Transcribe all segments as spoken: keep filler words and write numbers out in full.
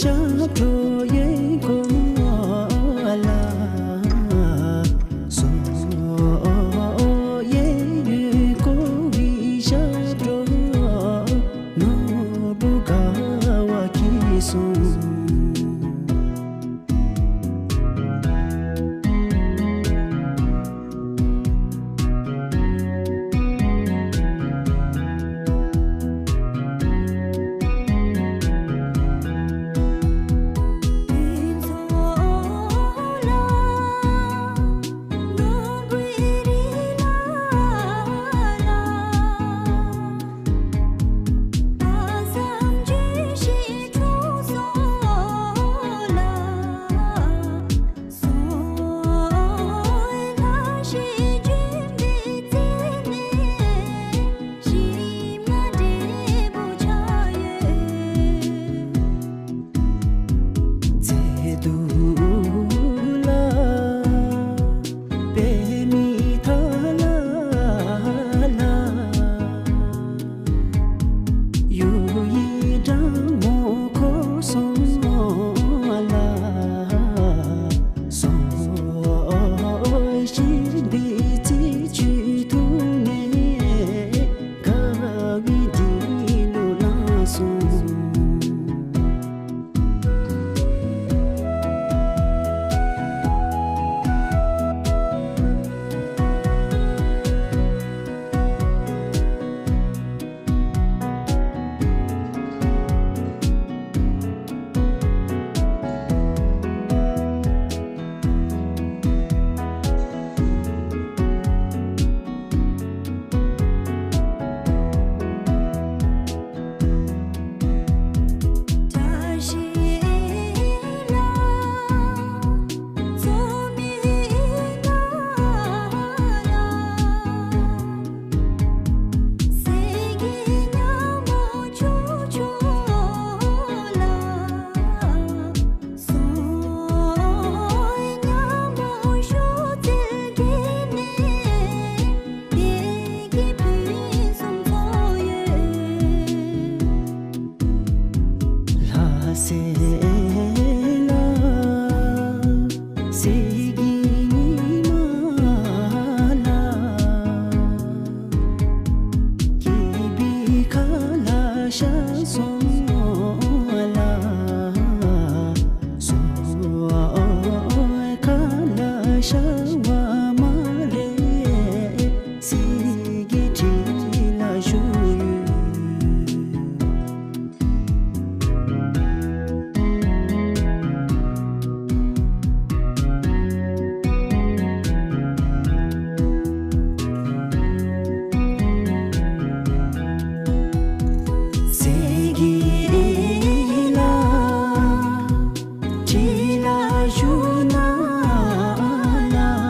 ཞབས་བྲོ་ཡེ་གོ་ལ། སོ་ཡེ་ཡེ་གོ་བི་ཞབས་བྲོ། ནོར་བུ་དགའ་བ་ཁྱེར་སོང་། ཚེ་སྡུག་ལ། པད་མའི་ཐ་ལ་ལ། གཡུ་ཡི་སྦྲང་མོ་འཁོར་སོང་ལ། སོ་ཞིག་འདི་ཚེ་ཆུ་འཐུང་ནས། དགའ་བའི་འདི་ལོ་ལངས་སོང་། ལྷ་སྲས་ལ། གསེར་གྱི་ཉི་མ་ལ། སྐྱིད་པའི་ཁ་ལ་ཤར་སོང་ལ། སོ་ཁ་ལ་ཤར་བ་མ་རེད། གསེར་གྱི་ཁྲི་ལ་བཞུགས་ཡོད། གསེར་གྱི་ལ། ཁྲི་ལ་བཞུགས་ན་ལ།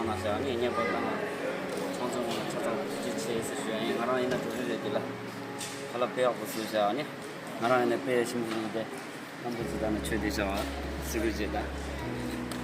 ན་བྱ་ནི་སྙན་པོ་བཏང་ན་ཆུང་ཆུང་ཆ་ཚང་ཅི་ཆེ་ཟེར་ཞུ་ཡ་ཡིན། ང་རང་ཡིན་ན་གྲུ་རི་རེད་དེ་ལ་ཁ་ལག་དཔེ་ཡག་པོ་བཟོས་བྱ་ནི་ང་རང་ཡིན་ན་དཔེ་ཞིམ་པོ་བཟོས་ཏེ་རྣམ་པ་ཚོ་ད་ནི་ཆོས་དེ་བྱ་བ་སི་རུ་རྗེ་ད།